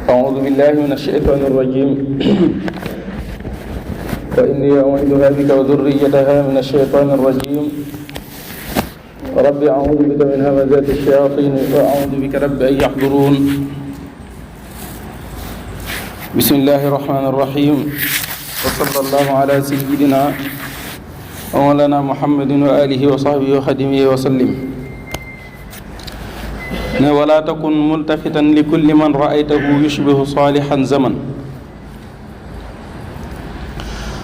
أعوذ بالله من الشيطان الرجيم وإني أعوذها بك وذريتها من الشيطان الرجيم رب أعوذ بك من همزات الشياطين وأعوذ بك رب أن يحضرون بسم الله الرحمن الرحيم وصلى الله على سيدنا ومولانا محمد وآله وصحبه وخدمه وسلم ولا تكن ملتفتا لكل من رأيته يشبه صالحا زمن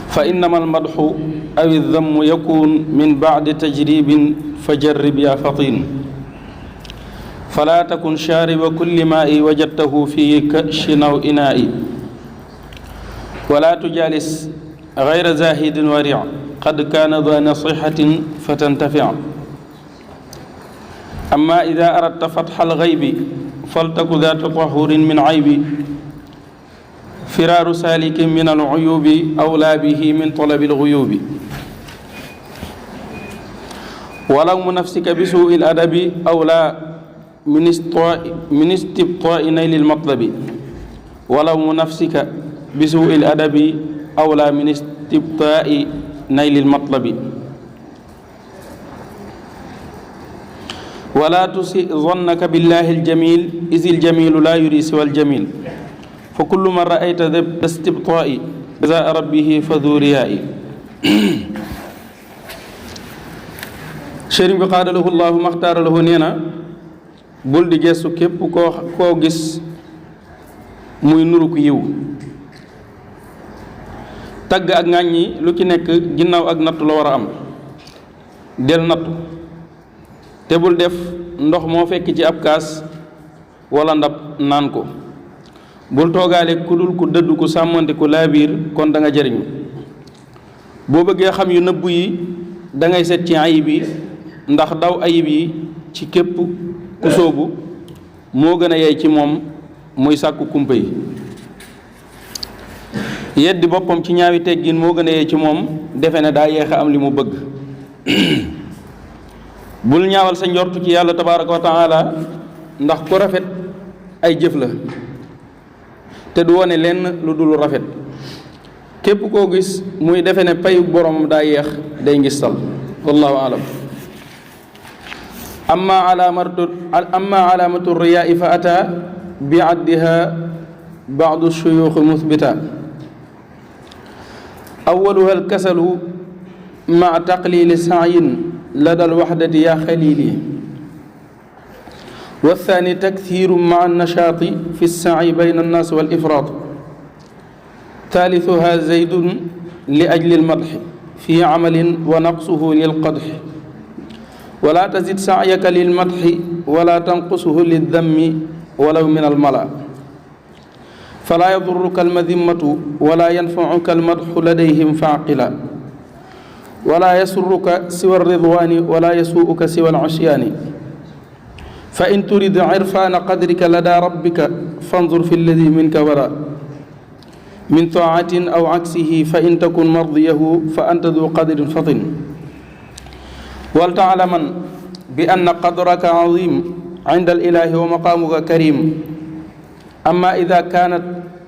فإنما المدح أو الذم يكون من بعد تجريب فجرب يا فطين فلا تكن شارب كل ماء وجدته في كأش أو إناء ولا تجالس غير زاهد ورع قد كان ذا نصيحة فتنتفع أما إذا أردت فتح الغيب فلتك ذات طهور من عيب فرار سالك من العيوب أولى به من طلب الغيوب ولوم نفسك بسوء الأدب أولى من استبطاء نيل المطلب ولوم نفسك بسوء الأدب أولى من استبطاء نيل المطلب ولا تسئ ظنك بالله الجميل إذ الجميل لا يري سوى الجميل فكل من رأيت ذا استبطاء جزاء ربه فذو رياء sëriñ bi xaadalahu llaahu maxtaara lahu nee na bul di gestu képp koo gis muy nuru ku yiw tagg ak ŋàññi lu ci nekk ginnaaw ak nattu la war a am del nattu te bul def ndox moo fekk ci ab kaas wala ndab naan ko bul toogaale ku dul ku dëdd ku sàmmante ku laabiir kon da nga jëriñu boo bëggee xam yu nëbbu yi da ngay seet ci ayib yi ndax daw ayib yi ci képp ku sóobu moo gën a yey ci moom muy sàkku kumpa yi yeddi boppam ci ñaawi teggin moo gën a yey ci moom defe ne daa yeex a am li mu bëgg bul ñaawal sa njortu ci yàlla tabaaraka wa taala ndax ku rafet ay jëf la te du wone lenn lu dul rafet képp koo gis muy defe ne payu boromam daa yeex day ngistal wallahu alam amma alaamatu riyaa fa ata bi addiha baadu shuyuux muthbita awaluha alkasalu maa taqlili saayin lada alwaxdati yaa xalili والثاني تكثير مع النشاط في السعي بين الناس والإفراط ثالثها زيد لأجل المدح في عمل ونقصه للقدح ولا تزد سعيك للمدح ولا تنقصه للذم ولو من الملأ فلا يضرك المذمة ولا ينفعك المدح لديهم فاعقلا ولا يسرك سوى الرضوان ولا يسوءك سوى العصيان فإن تريد عرفان قدرك لدى ربك فانظر في الذي منك وراء من طاعة أو عكسه فإن تكن مرضيه فأنت ذو قدر فطن ولتعلما بأن قدرك عظيم عند الإله ومقامك كريم أما إذا كانت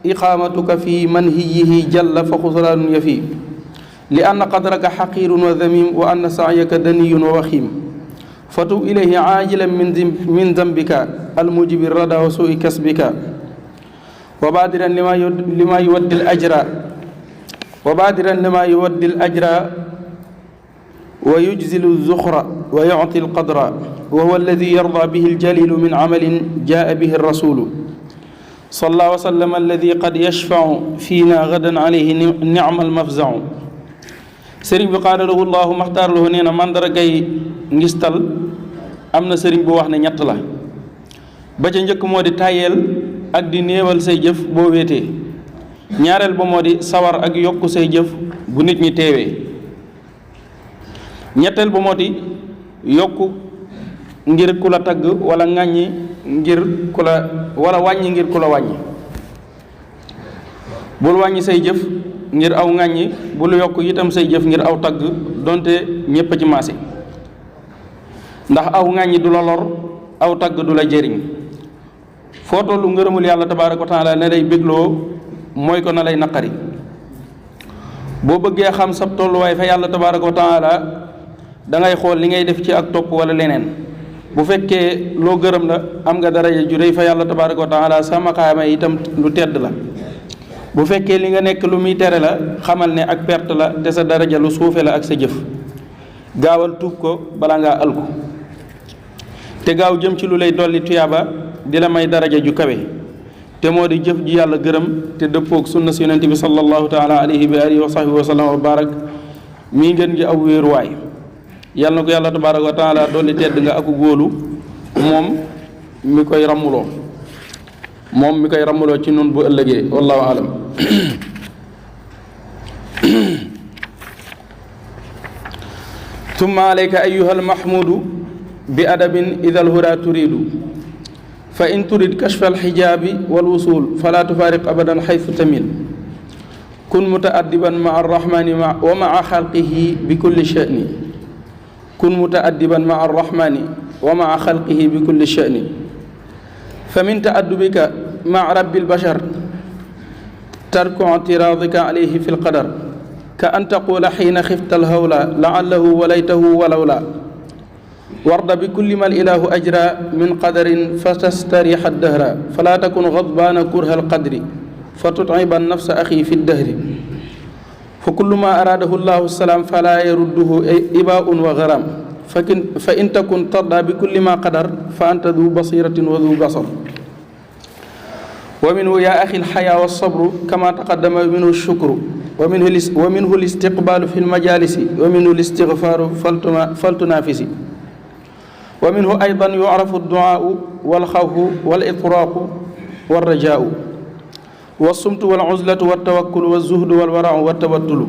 إقامتك في منهيه جل فخسران يفي لأن قدرك حقير وذميم وأن سعيك دني ووخيم فتوب إليه عاجلا من ذنبك الموجب الردى وسوء كسبك وبادرا لما يودي الأجر ويجزل الزخر ويعطي القدر وهو الذي يرضى به الجليل من عمل جاء به الرسول صلى الله وسلم الذي قد يشفع فينا غدا عليه نعم المفزع sëriñ bi xaadalahu llaahu maxtaar lahu nee na màndargay ngistal am na sëriñ bu wax ne ñett la ba ca njëkk moo di tàyyeel ak di néewal say jëf boo wéetee ñaareel ba moo di sawar ak yokk say jëf bu nit ñi teewee ñetteel ba moo di yokk ngir ku la tagg wala ŋàññi ngir ku la wala wàññi ngir ku la wàññi bul wàññi say jëf ngir aw ŋàññi bul yokk itam say jëf ngir aw tagg donte ñépp a ci maase ndax aw ŋàññi du la lor aw tagg du la jëriñ foo tollu ngërëmul yàlla tabaaraka wa taala ne lay bégloo mooy ko na lay naqari. boo bëggee xam sab tolluwaay fa yàlla tabaaraka wa taala da ngay xool li ngay def ci ak topp wala leneen. bu fekkee loo gërëm la am nga daraja ju rëy fa yàlla tabaaraka wa taala sa maqaama itam lu tedd la. bu fekkee li nga nekk lu muy tere la xamal ne ak perte la te sa daraja lu suufe la ak sa jëf. gaawal tuub ko bala ngaa alku te gaaw jëm ci lu lay dolli tuyaaba di la may daraja ju kawe te moo di jëf ji yàlla gërëm te dëppoog sunna si yonente bi sallallahu taala alayhi wa alihi wa sahbihi wa sallam wa barak mii ngeen ji aw wéeruwaay. yàlla na ko yàlla tabaraka wa taala dolli tedd nga aku góolu moom mi koy rammuloo ci nun bu ëllëgee wallahu alam. ثم عليك أيها المحمود بأدب إذا الهدى تريد فإن تريد كشف الحجاب والوصول فلا تفارق أبدا حيث تميل كن متأدبا مع الرحمن ومع خلقه بكل شأن كن متأدبا مع الرحمن ومع خلقه بكل شأن فمن تأدبك مع رب البشر ترك اعتراضك عليه في القدر كأن تقول حين خفت الهولا لعله وليته ولولا وارض بكل ما الإله أجرى من قدر فتستريح الدهر فلا تكن غضبان كره القدر فتتعب النفس أخي في الدهر فكل ما أراده الله السلام فلا يرده إباء وغرام فإن تكن ترضى بكل ما قدر فأنت ذو بصيرة وذو بصر ومنه يا أخي الحياة والصبر كما تقدم منه الشكر ومنه الاستقبال في المجالس ومنه الاستغفار فلتنافس ومنه أيضا يعرف الدعاء والخوف والإطراق والرجاء والصمت والعزلة والتوكل والزهد والورع والتبتل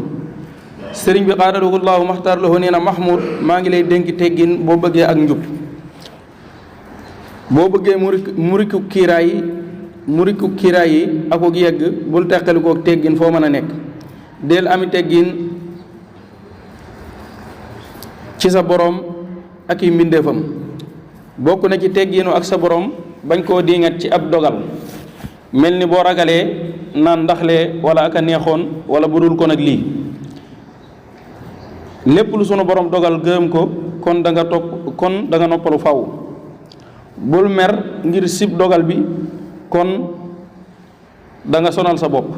sëriñ bi qaadalahu llaahu maxtaar lahu nee na Mahmoud maa ngi lay dénk teggin boo bëggee ak njub boo bëggee muriku kiiraay yi akuk yegg bul teqalikook teggin foo mën a nekk del ami teggin ci sa boroom ak i mbindeefam bokk na ci tegginu ak sa boroom bañ koo diingat ci ab dogal mel ni boo ragalee naan ndaxle wala aka neexoon wala bu dul ko nag lii lépp lu sunu borom dogal gërëm ko kon da nga noppalu faw bul mer ngir sib dogal bi kon da nga sonal sa bopp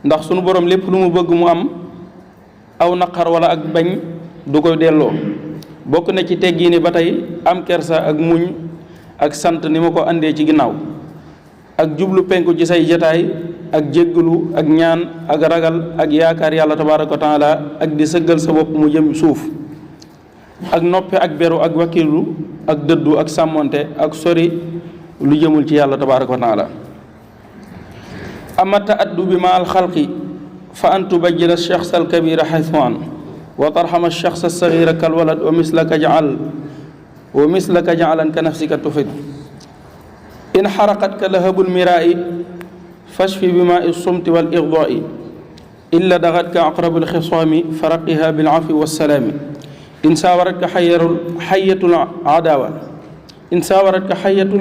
ndax sunu borom lépp lu mu bëgg mu am aw naqar wala ak bañ du koy delloo bokk na ci teggiini ba tey am kersa ak muñ ak sant ni ma ko andee ci ginnaaw ak jublu penku ci say jataay ak jéggalu ak ñaan ak ragal ak yaakaar yàlla tabaaraka wa taala ak di sëggal sa bopp mu jëm suuf ak noppe ak beru ak wakilu ak dëddu ak sàmmonte ak sori lu jëmul ci yàlla tabaaraka wa taala ama taaddubi ma al xalqi fa an tubajjila shaxsa al kabira xaytu an wa tarxama shaxsa sagira kal walad wa mislaka jaalan ka nafsika tufid in xaraqat ka lahabul miraa'i fashfi bimaa sumti wal igdaa'i illa dagat ka aqrabul xisaami faraqiha bil afwi wassalaami in saawarat ka xayatul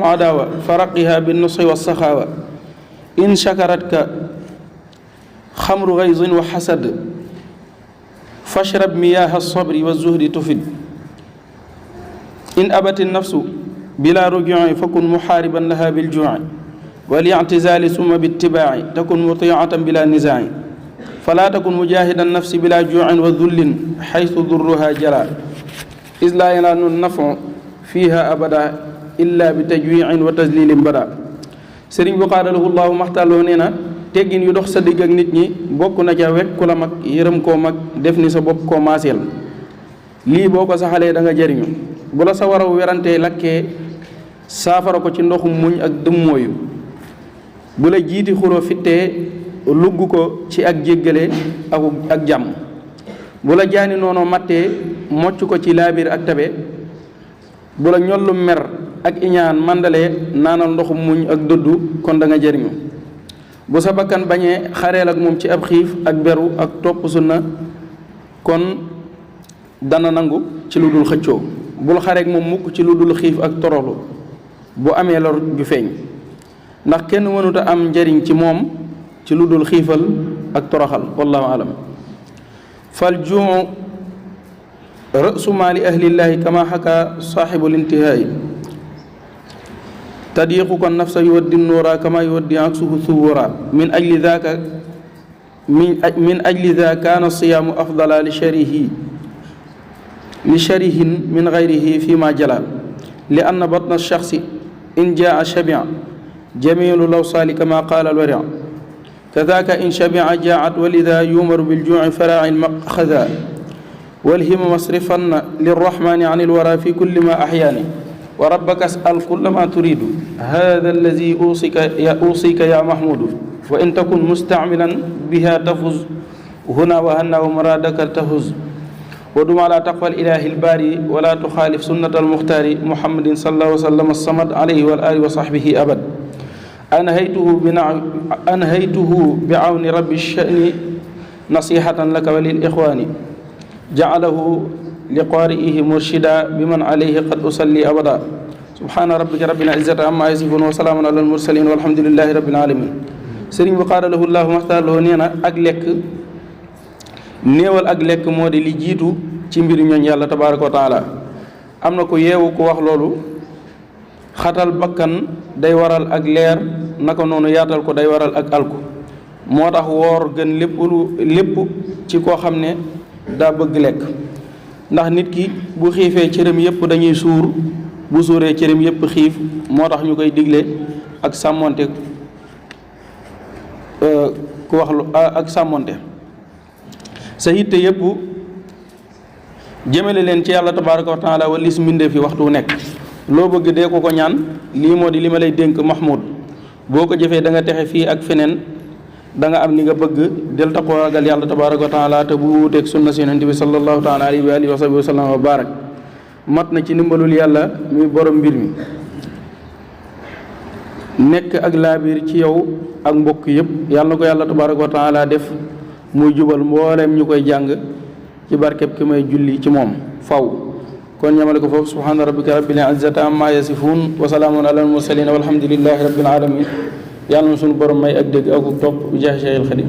adaawa faraqiha bin nusxi wassaxaawa in shakarat ka xamru gayzin wa xasad fashrab miyaaha sabri wa zuhdi tufid in abati nafsu bila rujuuci fakun muxaariban laha biljuuci walictizaali summa bittibaaci takun mutiicatan bila nizaaci falaa takun mujaahidan nafsi bila juucin wa dullin xaytu durruha jala is laa yanaalu nafu fiiha abada illa bi tajwiicin wa tasliilin bada sëriñ bu qaadalahu llaahu maxtaaloo nee na teggin yu dox sa digg ak nit ñi bokk na ca wekk ku la mag yërëm koo mag def ni sa bopp koo maaseel lii boo ko saxalee da nga jariñu bu la sa waraw werantee lakkee saafara ko ci ndoxum muñ ak dëmmooyu bu la jiiti xuloo fittee lugg ko ci ak jéggale ak jàmm bu la jaani noonu mattee mocc ko ci laabir ak tabe bu la ñollu mer ak iñaan màndalee naanal ndoxum muñ ak dëddu kon da nga jariñu bu sa bakkan bañee xareel ak moom ci ab xiif ak beru ak topp sunna kon dana nangu ci lu dul xëccoo bul xareek moom mukk ci lu dul xiif ak toroxlu bu amee lor ju feeñ ndax kenn mënut a am njariñ ci moom ci lu dul xiifal ak toroxal wallahu alam fal juu ra'su maali ahlillahi kama xaka saaxibul intihaayi tadiqu kon nafsa yuwaddi nuura kama yuwaddi aksuhu thuwura min ajli daa kaana siyaamu afdala li sharihin min gayrihi fi ma jala li anna batna shaxsi in jaa shabia jamilu lawsaali kama qaala alwari kadaaka in shabia jaat walida yumaru biljuuci faraaci lmaxada walhima masrifanna lirrahmani an ilwara fi kulli ma axyaani wa rabbaka as'al kulla ma turidu hada allazi usika ya mahmudu wa in takun mustacmilan biha tafuz huna wa hanna wa muradaka tafuz wa dum ala taqwa ilahi albaari wala tuxaalif sunnata almuxtaari muhammadin sallallahu wa sallam samad alayhi wa alihi wa sahbihi abad anhaytuhu bi awni rabbi shani nasihatan laka wa lil ixwaani jacalahu liqaari'ihi murshida biman alayhi qad usalli abada subhaana rabbika rabbil izzati amma yasifun wa salaamun ala almursalin walhamdulillahi rabbil alamin sëriñ bu qaala lahu llahu maxtaarloo nee na ak lekk néewal ak lekk moo di li jiitu ci mbiru ñooñ yàlla tabaaraka wa taala am na ko yeewu ku wax loolu xatal bakkan day waral ak leer naka noonu yaatal ko day waral ak alku moo tax woor gën lépp ci koo xam ne daa bëgg lekk ndax nit ki bu xiifee cëram yépp dañuy suur bu suuree cëram yépp xiif moo tax ñu koy digle ak sàmmonte ku wax lu ak sàmmonte sa yitte yépp jëmale leen ci yàlla tabaaraka wa taala walis mbindeef fi waxtu nekk loo bëgg dee ko ñaan lii moo di li ma lay dénk Mahmoud boo ko jëfee da nga texe fii ak feneen da nga am li nga bëgg del taqoo ragal yàlla tabaaraka wa taala te bu wuuteeg sunna si yonent bi sallallahu taala alayhi wa alihi wa sahbihi wa sallam wa barak mat na ci ndimbalul yàlla muy borom mbir mi nekk ak laabiir ci yow ak mbokk yëpp yàlla na ko yàlla tabaaraka wa taala def muy jubal mbooleem ñu koy jàng ci barkeb ki may julli ci moom faw kon ñamale ko foofu subhaana rabbika rabbil izzati amma yasifuun wa salaamun alal mursaliin walhamdulillahi rabbil alamin yàlla na suñu borom may ak dégg ak topp bi jaahi Cheikhul Xadim